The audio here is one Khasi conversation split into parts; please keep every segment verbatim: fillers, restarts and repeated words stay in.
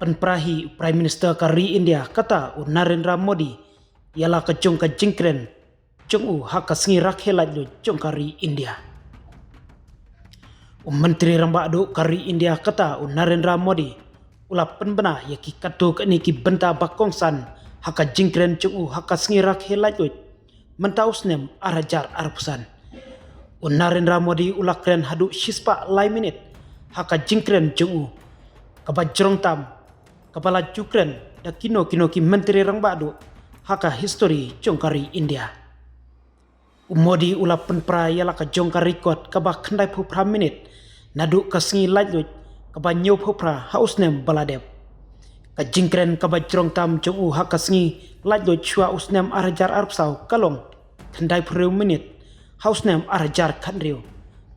pynpra hi u Prime Minister ka ri India kata u Narendra Modi ïa la ka jong ka jingkren jong u ha ka sngi rakhe laitluid jong ka ri India. U Myntri Rangbah Duh ka ri India kata u Narendra Modi u la pynbna ïa ki katto katne ki bynta ba kongsan ha ka jingkren jong u ha ka sngi rakhe laitluid mynta u snem ar hajar arphew san. U Narendra Modi u la kren haduh shispah lai minit ha ka jingkren jong u kaba jrong tam, kaba la ju kren da kino kino ki Myntri Rangbah Duh ha ka histori jong ka ri India. U Modi u la pynpra ïa la ka jong ka record kaba khyndaiphew phra minit naduh ka sngi laitluid kaba hynñiewphew phra ha u snem ba la dep. Ka jingkren kaba jrong tam jong u ha ka sngi laitluid shuwa u snem ar hajar arphew saw ka long khyndaiphew hynriew minit ha u snem ar hajar khathynriew.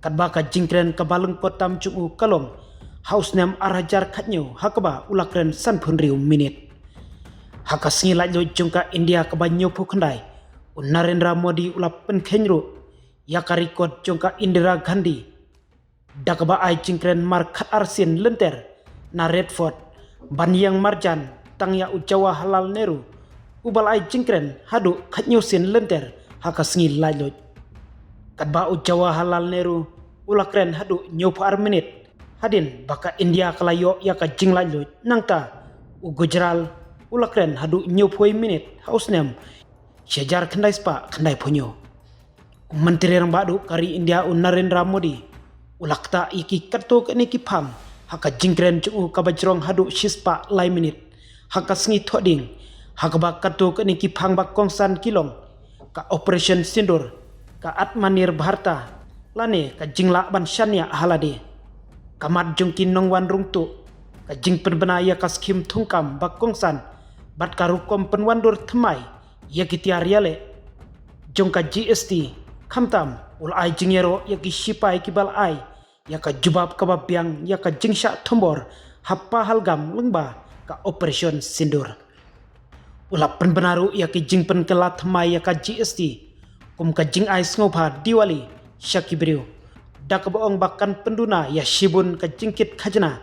Katba ka jingkren kaba lyngkot tam jong u ka long ha u snem ar hajar khathynñiew ha kaba u la kren sanphew hynriew minit. Ha ka sngi laitluid jong ka India kaba hynñiewphew khyndai, u Narendra Modi u la pynkheiñ ruh ïa ka record jong ka Indira Gandhi da kaba ai jingkren mar khatar sien lynter na Red Fort ban ïeng marjan tang ïa u Jawaharlal Nehru uba la ai jingkren haduh khathynñiew sien lynter ha ka sngi laitluid. Katba u Jawaharlal Nehru u la kren haduh hynñiewphew ar minit hadien ba ka India ka la ïoh ïa ka jinglaitluid, nangta u Gujral u la kren haduh hynñiewphew minit ha u snem shi hajar khyndai spah khyndaiphew hynñiew. U Myntri Rangbah Duh ka ri India u Narendra Modi u la ktah ïa ki katto katne ki phang ha ka jingkren jong u kaba jrong haduh shispah lai minit ha ka sngi Thohdieng, ha kaba katto katne ki phang ba kongsan ki long ka Operation Sindoor, ka Atmanirbharta lane ka jinglah ban shaniah ha lade, ka mat jong ki nongwan rung tuh, ka jingpynbna ïa ka skhim thungkam ba kongsan bad ka rukom pynwandur thymmai ïa ki tiar ïaleh jong ka G S T. Khamtam u la ai jingïaroh ïa ki shipai kiba la ai ïa ka jubab kaba biang ïa ka jingshah thombor ha Pahalgam lyngba ka Operation Sindoor. U la pynbna ruh ïa ki jingpynkylla thymmai ïa ka G S T kum ka jingai sngewbha Diwali sha ki briew, da kaba ong ba kan pynduna ïa shibun ka jingkit khajna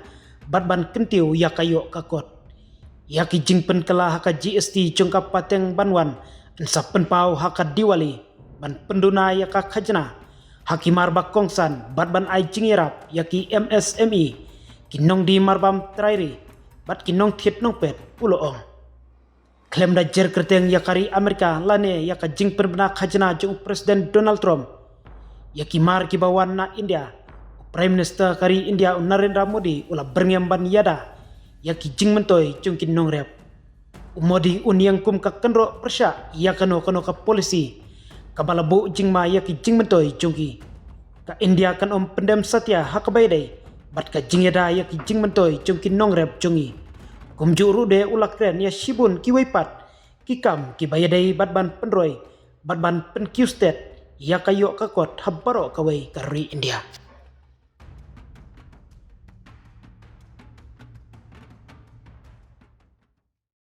bad ban kyntiew ïa ka ïoh ka kot. Ïa ki jingpynkylla ha ka G S T jong ka pateng ban wan yn sa pynpaw ha ka Diwali ban pynduna ïa ka khajna ha ki mar ba kongsan bad ban ai jingïarap ïa ki M S M E, ki nongdie marbam trai ri bad ki nongthied nongpet, u la ong. Khlem da jer kyrteng ïa ka ri Amerika lane ïa ka jingpynbna khajna jong u President Donald Trump ïa ki mar kiba wan na India, u Prime Minister ka ri India u Narendra Modi u la byrngem ban ïada ïa ki jingmyntoi jong ki nongrep. U Modi un ïeng kum ka kynroh pyrshah ïa kano kano ka policy kaba la buh jingma ïa ki jingmyntoi jong ki. Ka India kan ym pyndem satia ha kaba ïadei bad ka jingïada ïa ki jingmyntoi jong ki nongrep jong ngi. Kumjuh ruh de u la kren ïa shibun kiwei pat ki kam kiba ïadei bad ban pynroi bad ban pynkiew stet ïa ka ïoh ka kot ha baroh kawei ka ri India.